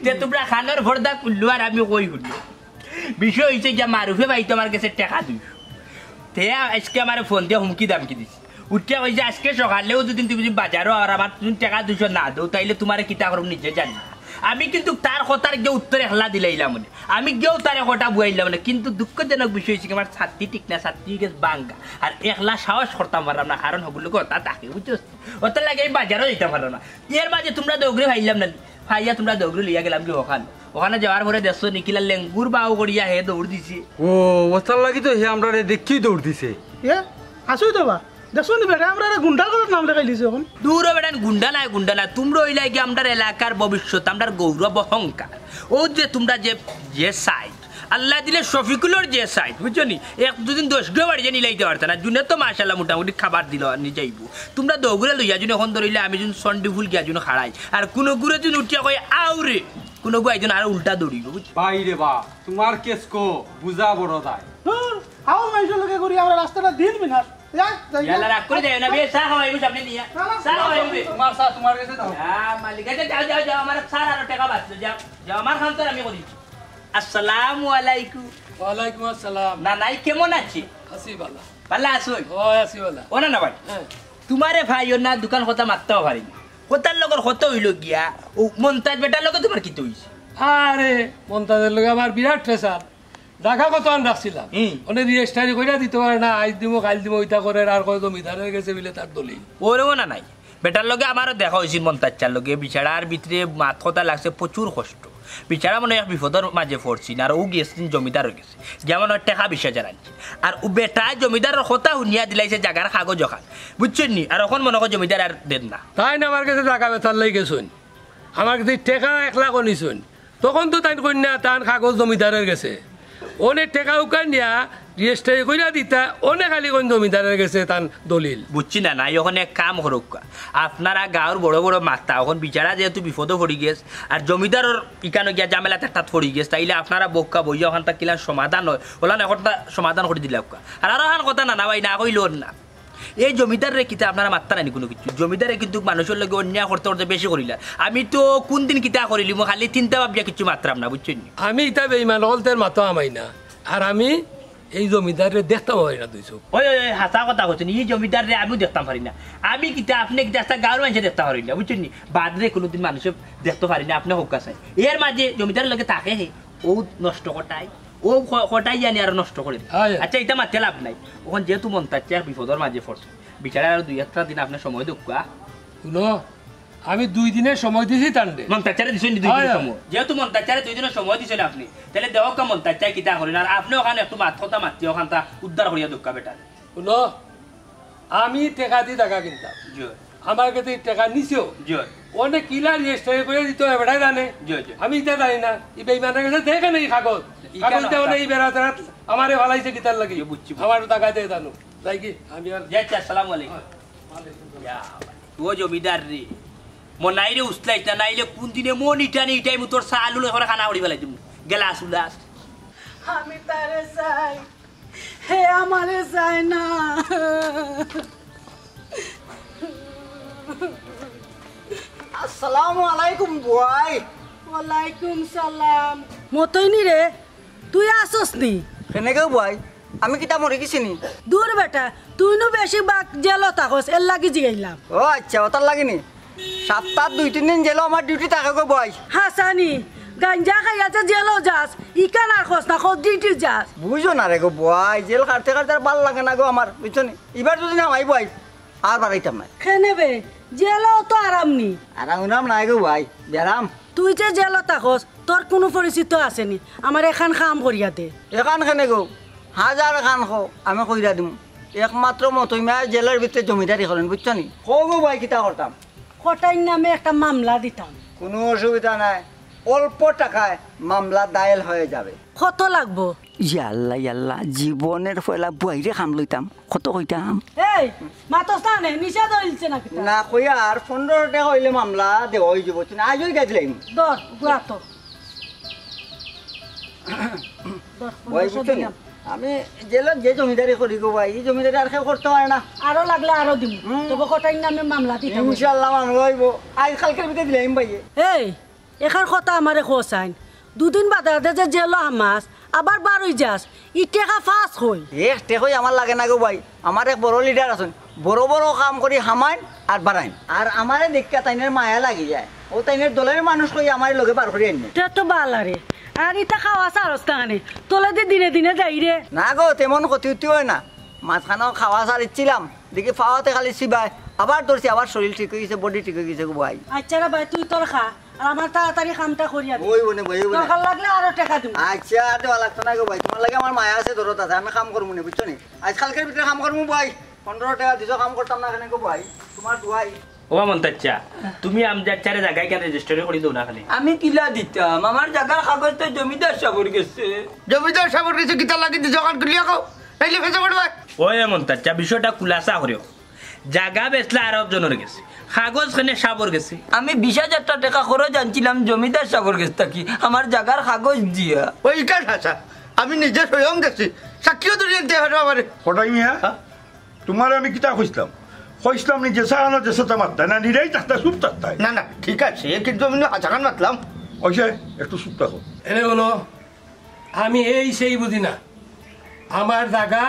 তে তোমরা খানোর ভর্দা কুল্লু আর আমি কই হুনলু। বিষয় অইছে গিয়া মারুফে ভাই তো আমার গেছে টেকা দুইশো। তে আইজকে আমারে ফোন দিয়া হুমকি দামকি দিছে। উঠিয়া কইছে, "আইজকে সকালেও যদি তুমি যদি বাজারো আর আমার তুমি টেকা দুইশো না দেও, তাইলে তোমারে কিতা করমু নিজে জানি।" আমি কিন্তু তার কথার গিয়া উত্তর একলা দিলাইলাম মানে। আমি গিয়াও তারে কটা বুয়াইলাম মানে। কিন্তু দুঃখজনক বিষয় অইছে কি, আমার ছাতি ঠিক না, ছাতি গেছে ভাঙ্গা। আর একলা সাহস করতাম পারলাম না, কারণ হগুলো কথা থাকে, বুঝছো? ওটার লাগে আমি বাজারও যাইতাম পারলাম না। এর মাঝে তোমরা দৌড়ে পাইলাম না, পাইয়া তোমরা দৌড়ে লইয়া গেলাম কি অখান। অখানো যাওয়ার পরে দেখছো নি কিলা লেঙ্গুর বাউ করিয়া হে দৌড় দিছে। ও, ওটার লাগি তো হে আমরারে দেখিয়াউ দৌড় দিছে। এ, আসুই তো বা। দেখছো নি বেটা, আমরারে গুন্ডার ঘরর নাম লেখাইলিছে অখন। দূর হ বেটা, গুন্ডা নায়, গুন্ডা নায়। তোমরা অইলায় গিয়া আমরার এলাকার ভবিষ্যৎ, আমরার গৌরব অহংকার। ও যে তোমরা যে, যে সাইট, আল্লায় দিলে শফিকুলর যে সাইট, বুঝছো নি? এক দুদিন দশ গিয়া বাড়ি যে নিলাইতে পারতা না। জুনে তো মাশাআল্লাহ মোটামুটি খাবার দিল, নি যাইবো। তোমরা দৌড়ে লইয়া জুনে অখন ধরিলে আমি জুন সন্ডি ফুল গিয়া জুন খাড়াই। আর কোনো গুরে জুন উঠিয়া কয়, "আউরে", কোনো গু আইজন আর উল্টা দৌড়িব, বুঝছো? ভাই রে বা, তোমার কেস কো বুঝা বড় দায়। ধুর, আও মাইনষর লগে করি আমরা রাস্তাটা দিন বিনাশ। যাই, যাই, ইয়াল্লা, যাই। রাগ করে যাইও না, বে, চা খাওয়াইবো সামনে নিয়া। না, না, চা খাওয়াইবো বে। তোমার চা তোমার গেছে দাও। হ্যাঁ, মালিক, আচ্ছা, যাও, যাও, যাও, আমার চা আরো টেকা বাঁচলো, যাও, যাও, আমার খান তো আমি করি। আসসালামু আলাইকুম। ওয়ালাইকুম আসসালাম। না, নাই, কেমন আছি? আছি ভালা। ভালা আছো? ও, আছি ভালা। ও না, না ভাই, হ্যাঁ। তোমারে ভাই, ও না, দোকান কথা মাততাও পারি না। কথার লগর কথা অইল গিয়া, ও মন্তাজ বেটার লগে তোমার কিতা অইছে? আরে, মন্তাজর লগে আমার বিরাট ফেসাদ। ঢাকা কত আন রাখছিলাম। হুম। অনে রেজিস্টারি কইরা দিতো পারে না, আইজ দিমু, কাইল দিমু, ইতা করের, আর কয় জমিদারর গেছে বিলে তার দলিল। ওরেও না নাই। বেটার লগে আমারও দেখা অইছিল মন্তাজ চাচার লগে, বিচারার ভিতরে মাত কথা লাগছে, প্রচুর কষ্ট। বিচারা মনে অয় এক বিপদর মাঝে পড়ছিল, আর ও গেছছিল জমিদারর গেছে। যেমন অয় টেকা বিশ হাজার আনছে। আর ও বেটায় জমিদারর কথা হুনিয়া দিলাইছে জাগার কাগজ অখান। বুঝছইন নি? আর অখন মনে কয় জমিদার আর দেন না। তাইন আমার গেছে জাগা বেচার লাগি গেছইন। আমার গেছে টেকা এক লাখ নিছইন। তখন তো তাইন কইন না, তান কাগজ জমিদারর গেছে। অনে টেকা উকান নিয়া রেজিস্টারি কইরা দিতা, অনে খালি কইন জমিদারর গেছে তান দলিল। বুঝছি না, নাই, অখন এক কাম করউক্কা। আপনারা গাঁওর বড় বড় মাততা, অখন বিচারা যেহেতু বিপদো পড়ি গেছ, আর জমিদারর ইকানো গিয়া ঝামেলাত একটাত পড়ি গেছ, তাইলে আপনারা বউক্কা বইয়া অখানতা কিলা সমাধান অয়, অলান একটা সমাধান করি দিলাউক্কা। আর আরোখান কথা না, না ভাই, না কইলে অর না। এই জমিদাররে কিতা আপনারা মাততা নানি কুনু কিচ্ছু? জমিদারে কিন্তু মানষর লগে অন্যায় করতে করতে বেশি করিলা। আমি তো কুনদিন কিতা করিলিমু, খালি চিন্তা ভাবনা কিচ্ছু মাতরাম না, বুঝছইন নি? আমি ইতা বেইমান অকলতের মাতো হামাই না। আর আমি এই জমিদাররে দেখতাম পারি না দুই চউখ। ওই, ওই, ওই, হাছা কথা কইছইন। ই জমিদাররে আমিও দেখতাম পারি না। আমি কিতা, আপনে কিতা, আস্তা গাঁওর মানষে দেখতা পারইন না, বুঝছইন নি? বাদরে কুনুদিন মানষে দেখতো পারি না, আপনে কউক্কা চাই। এর মাঝে জমিদারর লগে থাকে হে, অউ নষ্ট কটায়, অউ ক-, কটায় জানি আরো নষ্ট করি দেয়। আচ্ছা, ইতা মাতিয়া লাভ নাই। অখন যেহেতু মন্তাজ চাচা বিপদর মাঝে পড়ছে, বিচারার আরো দুই একটা দিন আপনে সময় দেউক্কা। হুনো, আমি দুই দিনর সময় দিছি তানরে। মন্তাজ চাচারে দিছইন নি দুই দিনর সময়? যেহেতু মন্তাজ চাচারে দুই দিনর সময় দিছইন আপনে, তাইলে দেউক্কা মন্তাজ চাচায় কিতা করইন, আর আপনে অখান একটু মাত কথা মাতিয়া অখানতা উদ্ধার করিয়া দেউক্কা বেটারে। হুনো, আমি টেকা দি জাগা কিনতাম। জি। আমার গেছে টেকা নিছেও। জি। অনে কিলা রেজিস্টারি করি দিতো, হে বেটায় জানে। জি, জি। আমি ইতা জানি না। ই বেইমানর গেছে দেখে নাই কাগজ। ই কাগজ কেন? দেওয়া নেই, বেড়া তেরা আমারে ফালাইছে কিতার লাগি। জি, বুঝছি, বুঝছি। আমার জাগা দে জানো। যাই কি? আমি আর জি, আচ্ছা, আসসালামু আলাইকুম। ওয়ালাইকুম আসসালাম। ইয়া, ও জমিদাররে। মনাইরে উসলাইস না, নাইলে কুন দিনে মন ইটানি ইটাই মু তোর চাল উলাই করে কানা করি ফালাই দিমু। গেলাস উলাস। আমি তারে চাই, হে আমারে চায় না। আসসালামু আলাইকুম বুয়াই। ওয়ালাইকুম সালাম। মতইনি রে, তুই আছস নি? কেনে গো বুয়াই? আমি কিতা মরি গেছি নি? দূর বেটা, তুই নু বেশি বাক জেলো থাকস, এর লাগি জিগাইলাম। ও আচ্ছা, ওটার লাগি নি? সপ্তাহ দুই তিন দিন জেলো আমার ডিউটি থাকে গো বুয়াই। হাসানি, গাঞ্জা খাইয়া যে জেলো যাস, ইখান আর কস না, কত ডিউটি যাস? বুঝো না রে গো বুয়াই, জেল খাটতে খাটতে আর ভালা লাগে না গো আমার, বুঝছো নি? এবার যদি না ভাই বুয়াই, আর বাড়াইতাম না। কেনে বে, জেলো তো আরাম নি। আরাম উরাম নাই গো বুয়াই, বেরাম। তুই যে জেলো থাকস, তোর কুনু পরিচিত আছে নি? আমার এখান কাম করিয়া দে। এখান কেনে গো? হাজার খান কও, আমি কইরা দিমু। একমাত্র মতই মিয়ায় জেলর ভিতরে জমিদারি করইন, বুঝছো নি? কও গো বুয়াই, কিতা করতাম? কটাইর নামে একটা মামলা দিতাম। কুনু অসুবিধা নাই, অল্প টাকায় মামলা দায়ের হয়ে যাবে। কত লাগবো? ইয়াল্লা, ইয়াল্লা, জীবনের পয়লা বুয়াইরে কাম লইতাম। কত কইতাম? এই, মাতস না নে, নিশা ধরিলছে নাকি তোর? না, কইয়ার পনেরো টেকা অইলে মামলা দেওয়া অইযিবো। তুই না আইজই গেছিলাম। ধর, গুয়া তো। ধর, বুয়াই, পনেরোশো বুঝছো নি? দিলাম। আমি জেলত যে জমিদারি করি গো বুয়াই, ই জমিদারি আর কেউ করতে পারে না। আরো লাগলে আরো দিমু। হুম। তবে কটাইর নামে মামলা দিতাম। ইনশাআল্লাহ মামলা অইবো। আইজ কালকের ভিতরে দিলাম ভাইয়ে। এই, এখান কথা আমারে কছাইন। দুদিন বাদে বাদে যে জেলো হামাস, আবার বারই যাস, ই টেকা ফাঁস কই? এক টেকাও আমার লাগে না গো বুয়াই। আমার এক বড় লিডার আছইন, বড় বড় কাম করি হামাইন আর বাড়াইন। আর আমারে দেখিয়া তাইনের মায়া লাগি যায়। ও তাইনের দলের মানুষ কই আমারে লগে বার করি আইন। তে তো বালা রে। আর ইতা খাওয়া ছাড়স না কেনে? তলেদি দিনে দিনে যাই রে। না গো, তেমন ক্ষতি উতি অয় না। মাঝখানেও খাওয়া ছাড়িছিলাম, দেখি পাওতে খালি চিবায়। আবার ধরছি, আবার শরীর ঠিক অই গেছে, বডি ঠিক অই গেছে গো বুয়াই। আচ্ছা রে ভাই, তুই তোর খা, আর আমার তাড়াতাড়ি কামটা করিয়া দে। ওই বনে, ওই বনে। দরকার লাগলে আরো টেকা দিমু। আচ্ছা, আর দেওয়া লাগতো না গো বুয়াই, তুমার লাগি আমার মায়া আছে, দরদ আছে, আমি কাম করমু নে, বুঝছো নি? আইজ কালকের ভিতরে কাম করমু বুয়াই। পনেরো টেকা দিছো, কাম করতাম না কেনে গো বুয়াই, তুমার দুয়াই। ও মন্তাচ্চা, তুমি আমজাদ চাচারে জাগা ইখান রেজিস্টারি করি দেও না খালি। আমি কিলা দিতাম? আমার জাগার কাগজ তো জমিদার সাবর গেছে। জমিদার সাবর গেছে, কিতা লাগি দিছো? কান খুলিয়া কও, নাইলে ফেসে পড়বে। ওই মন্তাচ্চা, বিষয়টা খুলাসা করিও। জাগা বেচলা আরব জনর গেছে, কাগজ কেনে সাবর গেছে। আমি বিশ হাজার টা টেকা খরচ আনছিলাম জমিদার সাবর গেছ থাকি, আমার জাগার কাগজ দিয়া। ওই ইকার হাসা, আমি নিজে স্বয়ং গেছি, সাক্ষীও ধরিয়ে আনতে পারো আমারে। কটাই মিয়া? হ্যাঁ? তুমারে আমি কিতা কইছলাম? কইছলাম নি যে সাহানো যে সাথে মাততায় না, নিরাই থাকতা, চুপ থাকতায়। না, না, ঠিক আছে, কিন্তু আমি হাজারান মাতলাম। ওই যে, একটু চুপ থাকো। এরে বলো, আমি এই সেই বুঝি না। আমার জাগা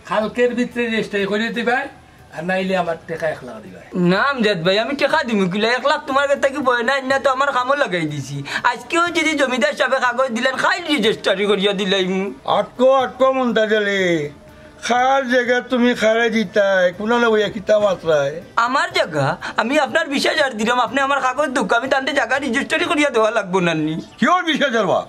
কালকের ভিতরে রেজিস্টারি করি দিবায়, আর নাইলে আমার টেকা এক লাখ দিবায়। না, আমজাদ ভাই, আমি টেকা দিমু কিলা? এক লাখ তুমার গেছ থাকি বয় না, না তো আমার কামো লাগাই দিছি। আইজকেও যদি জমিদার সাবে কাগজ দিলাইন, কাইল রেজিস্টারি করিয়া দিলাইমু। আটকো, আটকো, মন্তাজ আলী। কার জাগা তুমি কারে দিতায়? কুনানো বইয়া কিতা মাতরায়? আমার জাগা? আমি আপনার বিশ হাজার দিলাম, আপনে আমার কাগজ দেউক্কা, আমি তানরে জাগা রেজিস্টারি করিয়া দেওয়া লাগবো না নি? কিওর বিশ হাজার বা?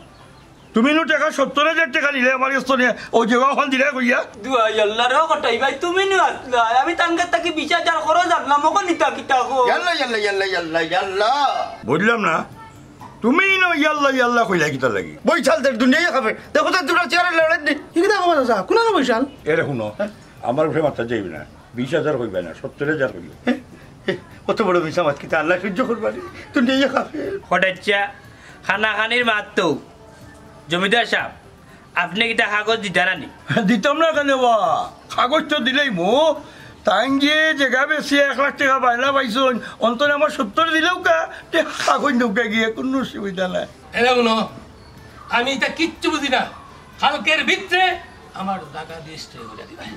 তুমি নু টেকা সত্তর হাজার টেকা নিলে আমার গেছ থনে, অউ যে অখন দিলে কইয়া। দুয়াই আল্লাহ রে, কটাই ভাই, তুমি নু আছলায়, আমি তান গেছ থাকি বিশ হাজার খরচ আনলাম, অখন ইতা কিতা কও? ইয়াল্লা, ইয়াল্লা, ইয়াল্লা, ইয়াল্লা, ইয়াল্লা। বুঝলাম না, তুমি নু ইয়াল্লা, ইয়াল্লা কইলা কিতা লাগি? বৈশাল দের দুনিয়াই খাবে। দেখো তো তোমরা চেয়ারে লড়েন নি। কি কথা কবা চাচা? কোন আলো বৈশাল? এরে হুনো, আমার উপরে মাথা যাইবে না। বিশ হাজার কইবা না, সত্তর হাজার কইও। কত বড় মিছা মাত, কিতা আল্লাহ সহ্য করবা রে? দুনিয়াই খাবে। কটাইচ্ছা, খানাখানির মাত তো। জমিদার সাব, আপনে কিতা কাগজ দিতা না নি? দিতাম না কেনে বা? কাগজ তো দিলাইমু। তাইন যে জাগা বেচিয়া এক লাখ টেকা বায়না পাইছইন, অন্তরে আমার সত্তর দিলাউক্কা, তে কাগজ দেউক্কা গিয়া, কুনু অসুবিধা নাই। এরে হুনো, আমি ইতা কিচ্ছু বুঝি না। কালকের ভিতরে আমার জাগা রেজিস্টারি করিয়া দিবায়।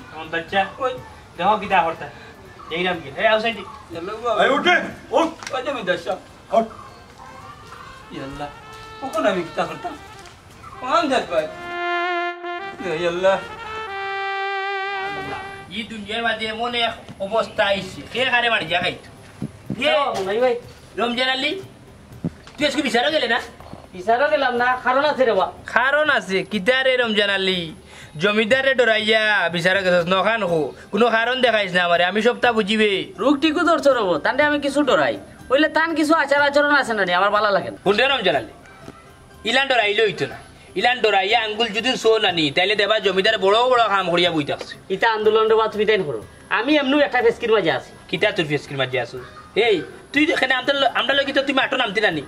কেমন বাচ্চা? ওই। দেখো কিতা করতা। এইরাম কি? এই আউসাইডি। এই উঠে, উঠ। ওই জমিদার সাব। হট। ইয়াল্লা, অখন আমি কিতা করতাম? কোন দেখ ভাই? ইয়াল্লা। ই দুনিয়ার মাঝে এমন এক অবস্থা আইছে, কে কারে মারি যা খাইতো? কে? ও, ভাই, ভাই। রমজান আলী, তুই আজকে বিচারো গেলে না? বিচারো গেলাম না, কারণ আছে রে বা। কারণ আছে? কিতা রে রমজান আলী? জমিদাররে ডরাইয়া বিচারো গেছস, নখান কো। কুনু কারণ দেখাইস না আমারে, আমি সবটা বুঝিবে। রোগ ঠিকও ধরছো রে বা, তানরে আমি কিছু ডরাই। অইলে তান কিছু আচার আচরণ আছে না রে, আমার ভালা লাগে না। হুন রে রমজান আলী, ইলান ডরাইলে অইতো না। ইলান ডরাইয়া আঙ্গুল যুদি চো নানি, তাইলে দেখবা জমিদার বড় বড় কাম করিয়া বই থাকছে। ইতা আন্দোলন রে বা তুমি তাইন করো, আমি এমনেউ একটা ফেসকির মাঝে আছি। কিতা তুই ফেসকির মাঝে আছো? এই, তুই কেনে আমরার ল-, আমরার লগে তো তুই মাঠো নামতে নানি,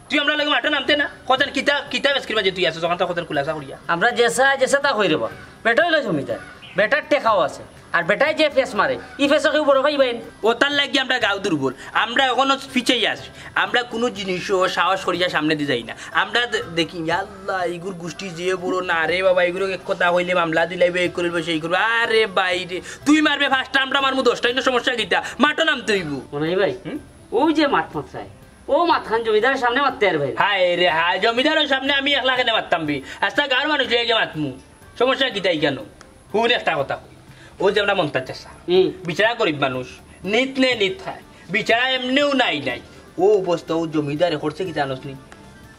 তুই আমরার লগে মাঠো নামতে না। কতন কিতা, কিতা ফেসকির মাঝে তুই আছো, যখন তো কতন খুলাসা করিয়া। আমরা যেসা, যেসা তা কই রে বা, বেটা অইলো জমিদার, বেটার টেকাও আছে, আর বেটায় যে ফেস মারে, ই ফেসও কেউ বড় পাইবাইন। ও তার লাগি আমরা গাঁও দুর্বল, আমরা এখনো পিছেই আছি। আমরা কুনু জিনিসও সাহস করিয়া সামনেদি যাই না। আমরা দে-, দেখি, ইয়াল্লা, ইগুর গুষ্টি যে বড় না রে বাবা, ইগুরে এক কথা কইলে মামলা দিলাইবে, এই করিবে, সেই করিবে। আরে বাইরে, তুই মারবে পাঁচটা, আমরা মারমু দশটা, ইনো সমস্যা কিতা? মাঠো নামতে অইবো। মনাই ভাই, হুম? অউ যে মাত মাতরায়, অউ মাতখান জমিদারর সামনে মাততে আর ভাই। হায় রে হায়, জমিদারর সামনে আমি একলা কেনে মাততাম বি? আস্তা গাঁওর মানুষ লইয়া গিয়া মাতমু। সমস্যা কিতা ইখানো? হুন একটা কথা কই। অউ যে আমরা মন্তাজ চাচা, হুম। বেচারা গরিব মানুষ, নিত নে নিত খায়, বেচারা এমনেউ নাই নাই। অউ অবস্থা, অউ জমিদারে করছে কিতা জানোস নি?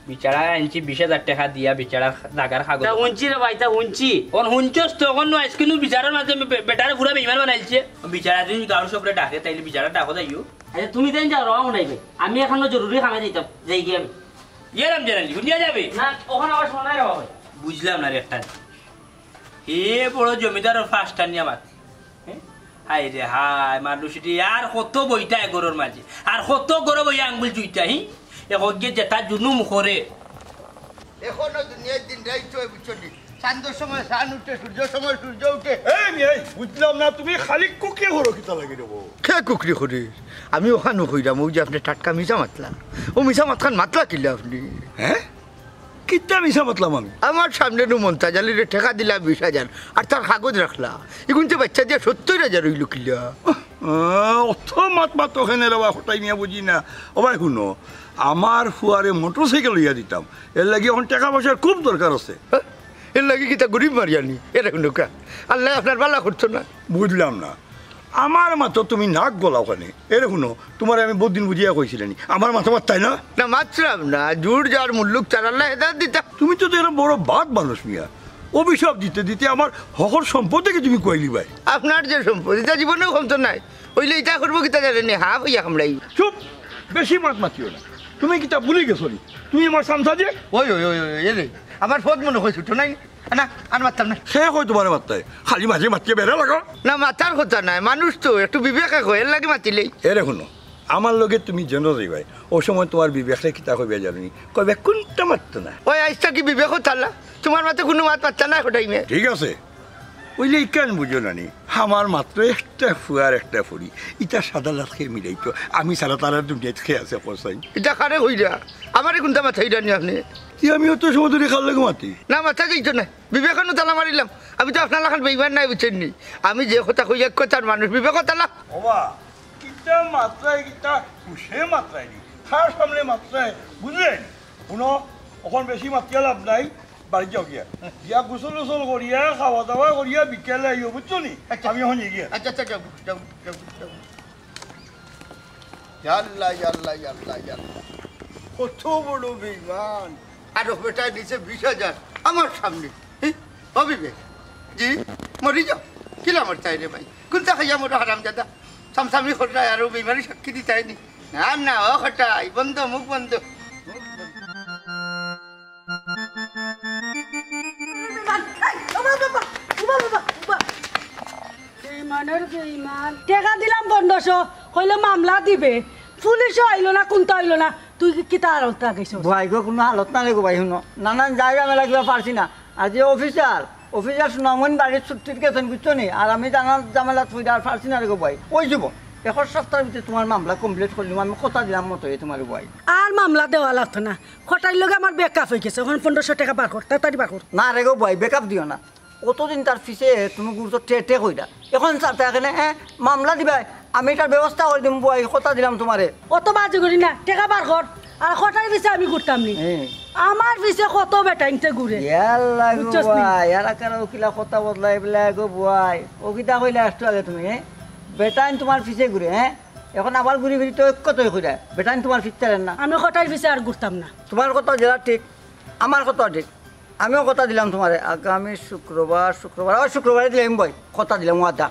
বেচারা আনছি বিশ হাজার টেকা দিয়া, বেচারার জাগার কাগজ। তা হুনছি রে ভাই, তা হুনছি। অখন হুনছস তো, অখন নু আইজকুনু বেচারার মাঝে বে-, বেটারে পুরা বেইমান বানাইলছে। বেচারা যদি গাঁওর সবরে ডাকে, তাইলে বেচারা ডাকো যাইও। আচ্ছা, তুমি তাইন যাও, রওয়া হুনাইবে। আমি এখনো জরুরি কামে যাইতাম, যাইগি আমি। ইয়ে রাম জেনালি, হুনিয়া যাবে? না, অখন আবার সময় নাই রে বাবা। বুঝলাম না রে একটা। এ বড় জমিদারর পাঁচটা নিয়া মাত। হ্যাঁ? হায় রে হায়, মানুষ রে, আর কত বইতা এ ঘরর মাঝে, আর কত ঘরো বইয়া আঙ্গুল চুইতা, হি? এ হগে যেতা জুলুম করে। এখনো দুনিয়ার দিন রাইত অয়, বুঝছো নি? চান্দর সময় চান উঠে, সূর্যর সময় সূর্য উঠে। এই মিয়া, এই বুঝলাম না, তুমি খালি কুকরি করো কিতা লাগি রে বউ? কে কুকরি করি? আমি অখানউ কইরাম, অউ যে আপনে টাটকা মিছা মাতলা। অউ মিছা মাতখান মাতলা কিলা আপনে? হ্যাঁ? কিতা মিছা মাতলাম আমি? আমার সামনে নু মন্তাজ আলীরে টেকা দিলা বিশ হাজার, আর তার কাগজ রাখলা। ইগুনতে বাইচ্চা দিয়া সত্তইর হাজার অইলো কিলা? আহ, অত মাত মাতো কেনে রে বা, কটাই মিয়া বুঝি না। ও ভাই হুনো, আমার ফুয়ারে মোটরসাইকেল লইয়া দিতাম, এরলাগি অখন টেকা পয়সার খুব দরকার আছে। হ্যাঁ? এরলাগি কিতা গরিব মারিয়া নি? এরে হুনো কা, আল্লায় আপনার ভালা করতো না। বুঝলাম না, আমার মাতো তুমি নাক গলাও কেনে? এরে হুনো, তুমারে আমি বউত দিন বুঝাইয়া কইছিলাম নি, আমার মাতো মাততায় না? না, মাতরাম না, জুর যার মুল্লুক তার, আল্লায় হেদায়েত দিতা। তুমি তো এরা বড় বাদ মানুষ মিয়া, অভিশাপ দিতে দিতে আমার হকল সম্পদ থাকি তুমি খুয়াইলিবায়। আপনার যে সম্পদ, ইতা জীবনেও কমতো নায়। অইলে ইতা করবো কিতা জানেন নি? হাফ অইয়া কামড়াই। চুপ! বেশি মাত মাতিও না। তুমি কিতা ভুলি গেছো নি? তুমি আমার চামচা যে? ওই, ওই, ওই, ওই, এ রে, আমার পদ মনো কয় ছুটো নাই? না, আর মাততাম না। সে কয় তুমারে মাততায়? খালি মাঝে মাতিয়ে বেড়া লাগো। না, মাতার কথা নায়, মানুষ তো একটু বিবেকে কয়, এরলাগি মাতিলেই। এরে হুনো, আমার লগে তুমি যেনো যাইবায়, অউ সময় তুমার বিবেকে কিতা কইবায় জানো নি? কইবায় কুন্তা মাততো না। ওই আইজ থাকি বিবেকও থাকলা, তুমার মাতো কুনু মাত মাততা না, কটাই মিয়া। ঠিক আছে, অইলে ইখান বুঝো না নি, আমার মাত্র একটা ফুয়ার একটা ফুড়ি, ইতা সাদা লাল কে মিলাইতো, আমি ছাড়া তারা দুনিয়াত কে আছে কছাইন? ইতা কারে কইরা? আমারে কুন্তা মাতাইরা নি আপনে? তে আমি অত সময় ধরি কার লগে মাতি? না, মাতা যাইতো না, বিবেকও নু তালা মারিলাম। আমি তো আপনার লাখান বেইমান নায়, বুঝছইন নি? আমি যে কথা কই এক কথার মানুষ, বিবেকও তালা। ওবা, কিতা মাতরায়, কিতা হুশে মাতরায় নি, কার সামনে মাতরায়, বুঝলেন? হুনো, অখন বেশি মাতিয়া লাভ নাই, বাড়িত যাও গিয়া। গিয়া গোসল টোসল করিয়া, খাওয়া দাওয়া করিয়া বিকেলে আইও, বুঝছো নি? আচ্ছা। আমি অখন যাই গিয়া। আচ্ছা, আচ্ছা, যাও, যাও, যাও, যাও। ইয়াল্লা, ইয়াল্লা, ইয়াল্লা, ইয়াল্লা। কত বড় বেইমান। আর ও বেটায় দিছে বিশ হাজার আমার সামনে। হি? ও বিবেক, জি, মরি যাও। কিলা মরতায় রে ভাই? কুন্তা খাইয়া মরো হারামজাদা? চামচামি কররায় আর ও বেইমানি সাক্ষী দিতায় নি? না, না, ও কটাই, বন্ধ, মুখ বন্ধ। মুখ বন্ধ। বেইমানর বেইমান। টেকা দিলাম পনরোশো, কইলো মামলা দিবে। পুলিশও আইলো না, কুন্তা অইলো না। তুই কি, কিতা হালত লাগাইছস? বুয়াই গো, কুনু হালত না রে গো ভাই, হুনো। নানান জাগা মেলা কিবা পারছি না। আর যে অফিসার, অফিসার সুনামগঞ্জ বাড়িত ছুট্টিত গেছইন, বুঝছো নি? আর আমি জানার ঝামেলাত পড়ি আর পারছি না রে গো ভাই। অইযিবো, এক সপ্তাহর ভিতরে তুমার মামলা complete করিলিমু, আমি কথা দিলাম মতো তুমারে ভাই। আর মামলা দেওয়া লাগতো না, কটাইর লগে আমার breakup অইগেছে, অখন পনরোশো টেকা বার কর, তাড়াতাড়ি বার কর। না রে গো ভাই, breakup দিও না। অতদিন তার পিছে তুমি ঘুরছো টেটে কইরা, অখন ছাড়তায় কেনে, হ্যাঁ? মামলা দিবায়, আমি ইটার ব্যবস্থা করি দিমু ভাই, কথা দিলাম তুমারে। অত বাজি করি না, টেকা বার কর। আর কটাইর পিছে আমি ঘুরতাম নি? হ্যাঁ। আমার পিছে কত বেটাইন্তে ঘুরে। ইয়াল্লা গো বুঝছস নি? ভাই, আর কারো কিলা কথা বদলাই বলে গো ভাই। ও কিতা কইলা একটু আগে তুমি, হ্যাঁ? বেটাইন তুমার পিছে ঘুরে, হ্যাঁ? অখন আবার ঘুরি ফিরি তো এক কথাই কইরা, বেটাইন তুমার পিছে ছাড়ের না। আমি কটাইর পিছে আর ঘুরতাম না। তুমার কথা যেটা ঠিক, আমার কথা ঠিক। আমিও কথা দিলাম তুমারে, আগামী শুক্রবার, শুক্রবার, আবার শুক্রবারে দিলাম ভাই, কথা দিলাম, ওয়াদা।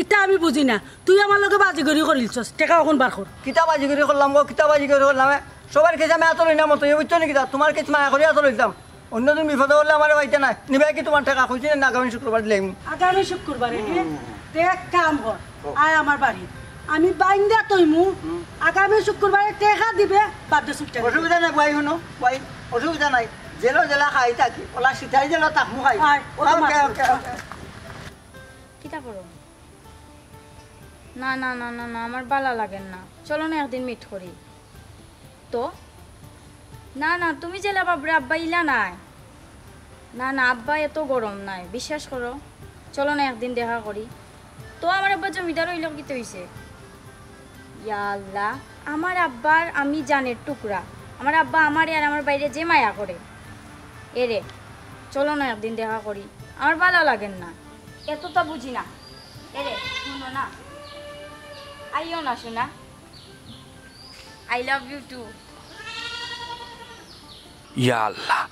ইতা আমি বুঝি না, তুই আমার লগে বাজিগরি করিলছস, টেকা অখন বার কর। কিতা বাজিগরি করলাম গো, কিতা বাজিগরি করলাম, এ? সবার কাছে আমি আতো লই না মতো, এ বুঝছো নি কিতা? তুমার কাছে মায়া করি আতো লইতাম। অন্যদিন বিপদে পড়লে আমারে পাইতে নায়। নিবায় কি তুমার টেকা? কইছি না আগামী শুক্রবার দিলাইমু। আগামী শুক্রবারে নি? তে এক কাম কর, আয় আমার বাড়ি, আমি বাইন্দা থইমু। আগামী শুক্রবারে টেকা দিবে, বাদে ছুটি। অসুবিধা নাই, বুয়াই, হুনো, বুয়াই, অসুবিধা নাই। জেলো জেলা খাই থাকি, অলা সিটাই জেলো থাকমু খাই। আয়, ওকে, আমার ওকে, ওকে। কিতা করো? না, না, না, না, না, আমার বালা লাগের না। চলো না একদিন মিট করি। তো? না, না, তুমি যেলা ভাবরে আব্বা ইলা নায়। না, না, আব্বা এত গরম নায়, বিশ্বাস করো। চলো না একদিন দেখা করি। তো আমার আব্বা জমিদার অইলো কিতা অইছে? ইয়া আল্লাহ, আমার আব্বার আমি জানের টুকরা। আমার আব্বা আমারে আর আমার বাইরে যে মায়া করে। এরে, চলো না একদিন দেখা করি। আমার বালা লাগের না। এততা বুঝি না। এরে, হুনো না। আইও না, সোনা। I love you too. ইয়া আল্লাহ,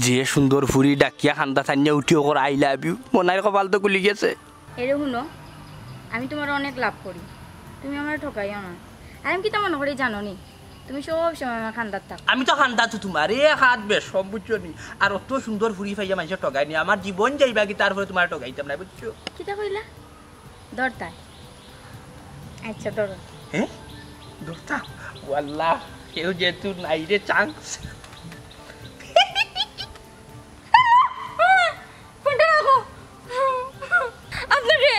যে সুন্দর ফুরি ডাকিয়া কান্দাত আনিয়া উঠিয়া কর I love you। মনাইর কপাল তো খুলি গেছে। এরে হুনো, আমি তুমারে অনেক love করি, তুমি আমারে ঠগাইও না। আর আমি কিতা মনো করি জানো নি? তুমি সব সময় আমার কান্দাত থাকো। আমি তো কান্দাত তুমার, এ হাত বেশ সব বুঝছো নি। আর অত সুন্দর ফুরি পাইয়া মানষে ঠগায় নি, আমার জীবন যাইবা কি তারপরে তুমারে ঠগাইতাম না, বুঝছো? কিতা কইলা? ধরতায়? আচ্ছা, ধরো। হ্যাঁ? ধরতাম? ওয়াল্লাহ, কেউ যেহেতু নাই রে, chance। ফোনটা রাখো। আপনি কে?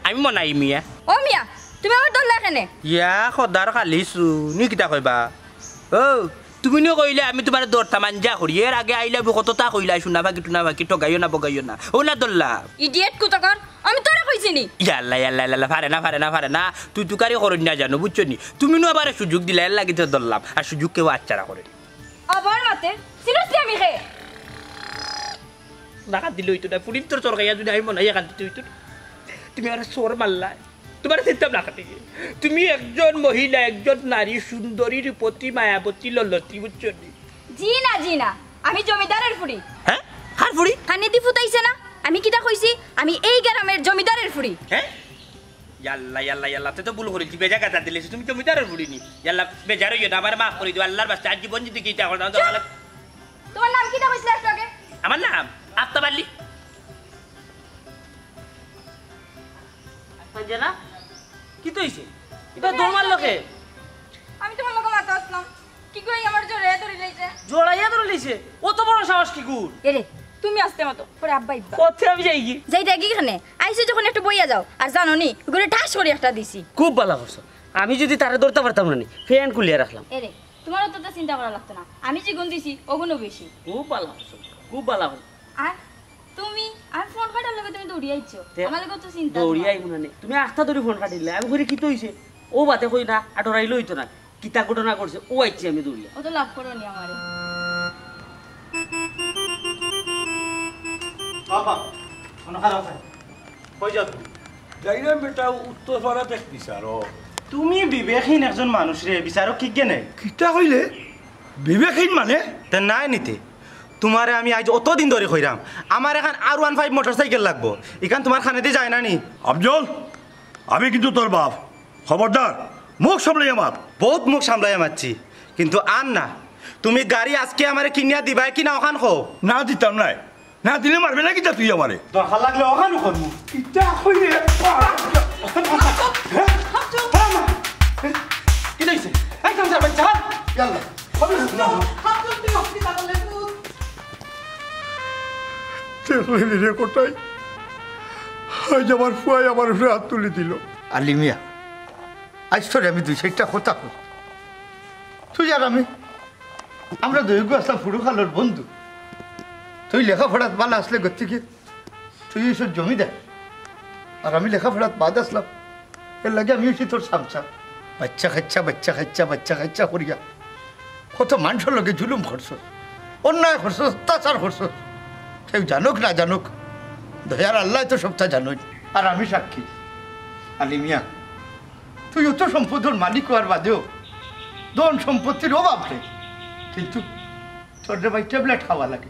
আমি মনাই মিয়া। ও মিয়া, তুমি আমার ধরলা কেনে? ইয়া, খোদার খালি সুনি কিতা কইবা? ও, তুমি নু কইলে আমি তুমারে ধরতাম আঞ্জা করি। এর আগে আইলা বু কততা কইলা, সোনা পাখি, টুনা পাখি, ঠগাইও না, বগাইও না। ও না ধরলা। Idiot কুতকর, আমি তোরে কইছি নি? ইয়াল্লা, ইয়াল্লা, ইয়াল্লা, পারে না, পারে না, পারে না। তুই তুকারি করইন না জানো, বুঝছো নি? তুমি নু আবার সুযোগ দিলা, এর লাগি তো ধরলাম। আর সুযোগ কেউ আচ্ছারা করে। আবার মাতে, seriously আমি কে? না কান্দিলে অইতো না, ফুরিন্তর চরকাইয়া যদি আমি মনাই কান্দিতে অইতো না। তুমি আরে চোর মারলা, তুমারে চিনতাম না কাটি। তুমি একজন মহিলা, একজন নারী, সুন্দরী, রূপতী, মায়াবতী, ললতী, বুঝছো নি? জি না, জি না, আমি জমিদারের ফুরি। হ্যাঁ? কার ফুরি? কানেদি ফুটাইছে না? আমি কিতা কইছি? আমি এই গ্রামের জমিদারের ফুরি। হ্যাঁ? ইয়াল্লা, ইয়াল্লা, ইয়াল্লা, তে তো ভুল করিলছি, বেজা কথা দিলাইছি, তুমি জমিদারের ফুরি নি। ইয়াল্লা, বেজার অইও না, আমারে মাফ করি দিও, আল্লার ওয়াস্তে, আর জীবন যদি কিতা করতাম, চুপ! তুমার নাম কিতা কইছিলা একটু আগে? আমার নাম আফতাব আলী। আচ্ছা না, কিতা অইছে? ইবা দৌড় মারলো কে? আমি তুমার লগে মাতো আছলাম। কি কই, আমার জড়াইয়া ধরি লইছে। জড়াইয়া ধরি লইছে? অত বড় সাহস কিগুর? এরে, তুমি আস্তে মাতো, পরে আব্বা আইবা। অতে আমি যাইগি। যাইতায় গি কেনে? আইছো যখন একটু বইয়া যাও। আর জানো নি, ইগুরে ঠাস করি একটা দিছি। খুব বালা করছো। আমি যদি তারে ধরতাম পারতাম না নি, ফ্যান খুলিয়া রাখলাম। এরে, তুমার অততা চিন্তা করা লাগতো না। আমি যেগুন দিছি, অগুনও বেশি। খুব বালা করছো, খুব বালা করছো। আর তুমি, আমি ফোন কাটার লগে তুমি দৌড়িয়া আইছো। তে আমার লগে তো চিন্তা দৌড়িয়া তোমার। আইমু না নি। তুমি আস্তা ধরি ফোন কাটিলে, আমি কইরি কিতা অইছে? ও বাতে কই না, আর ডরাইলে অইতো না। কিতা ঘটনা ঘটছে, ও আইছি আমি দৌড়িয়া। ও তো লাভ করো নি আমারে। বাবা, মনে খারাপ আছে। কই যাও তুমি? যাইরাম বেটা, উত্তর পাড়াত এক বিচারো। তুমি বিবেকহীন একজন মানুষ রে, বিচারো কি জ্ঞানে? কিতা কইলে? বিবেকহীন মানে? তে নাই নিতে। তুমারে আমি আইজ অতদিন ধরি কইরাম, আমার এখান আর ওয়ান ফাইভ মোটরসাইকেল লাগবো। ইখান তুমার কানেদি যায় না নি? আফজল, আমি কিন্তু তোর বাপ। খবরদার, মুখ সামলাইয়া মাত। বউত মুখ সামলাইয়া মাতছি, কিন্তু আর না। তুমি গাড়ি আইজকে আমারে কিনিয়া দিবায় কি না অখান কও। না দিতাম নায়। না দিলে মারবে না কিতা তুই আমারে? দরকার লাগলে অখানও করমু। কিতা কইরে? কিতা অইছে? এই কাম যাবে, চল। ইয়াল্লা। দেখলে রে কোটাই, আইজ আমার ফুয়ায় আমার উপরে আত তুলি দিলো। আলী মিয়া, আইজ তোরে আমি দুই চাইরটা কথা কই। তুই আর আমি, আমরা দুইগু আছলাম হুরুকালর বন্ধু। তুই লেখাপড়াত বালা আছলে গতিকে তুই অইছস জমিদার, আর আমি লেখাপড়াত বাদ আছলাম, এরলাগি আমি অইছি তোর চামচা। বাইচ্চা কাইচ্চা, বাইচ্চা কাইচ্চা, বাইচ্চা কাইচ্চা করিয়া কত মানষর লগে জুলুম করছস, অন্যায় করছস, অত্যাচার করছস। কেউ জানুক না জানুক, দয়ার আল্লায় তো সবতা জানইন। আর আমি সাক্ষী, আলী মিয়া, তুই অত সম্পদর মালিক অওয়ার বাদেও ধন সম্পত্তির অভাব নাই, কিন্তু তোর রে ভাই ট্যাবলেট খাওয়া লাগে।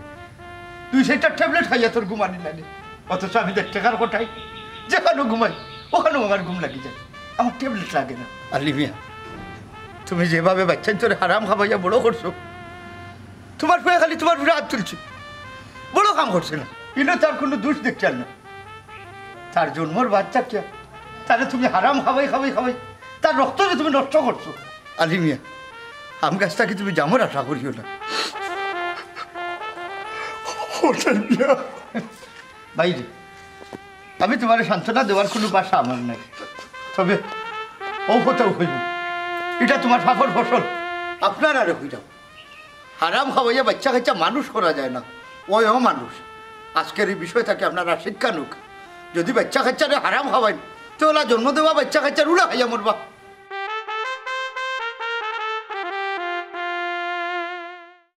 দুই চাইরটা ট্যাবলেট খাইয়া তোর ঘুমানি লাগে। অথচ আমি দেড় টেকার কোঠায় যেখানো ঘুমাই, অখানো আমার ঘুম লাগি যায়, আমার ট্যাবলেট লাগে না। আলী মিয়া, তুমি যেভাবে বাইচ্চাইন্তরে হারাম খাবাইয়া বড় করছো, তুমার ফুয়ায় খালি তুমার উপরে আত তুলছে, বড় কাম করছে না। ইনো তার কুনু দুষ দেখতাম না। তার জন্মর বাচ্চা কিয়া, তারে তুমি হারাম খাওয়াই খাওয়াই খাওয়াই তার রক্তরে তুমি নষ্ট করছো। আলী মিয়া, আম গাছ থাকি তুমি জামর আশা করিও না। হোসেন মিয়া। ভাইরে, আমি তুমারে সান্ত্বনা দেওয়ার কুনু ভাষা আমার নাই, তবে অউ কথাউ কইমু, ইটা তুমার পাপর ফসল। আপনারারে কইরাম, হারাম খাওয়াইয়া বাচ্চা কাচ্চা মানুষ করা যায় না, অউ অমানুষ। আজকের ই বিষয় থাকি আপনারা শিক্ষা নেউক্কা। যদি বাচ্চা কাচ্চারে হারাম খাওয়াইন, তে অলা জন্ম দেওয়া বাচ্চা কাচ্চার উলা খাইয়া মরবা।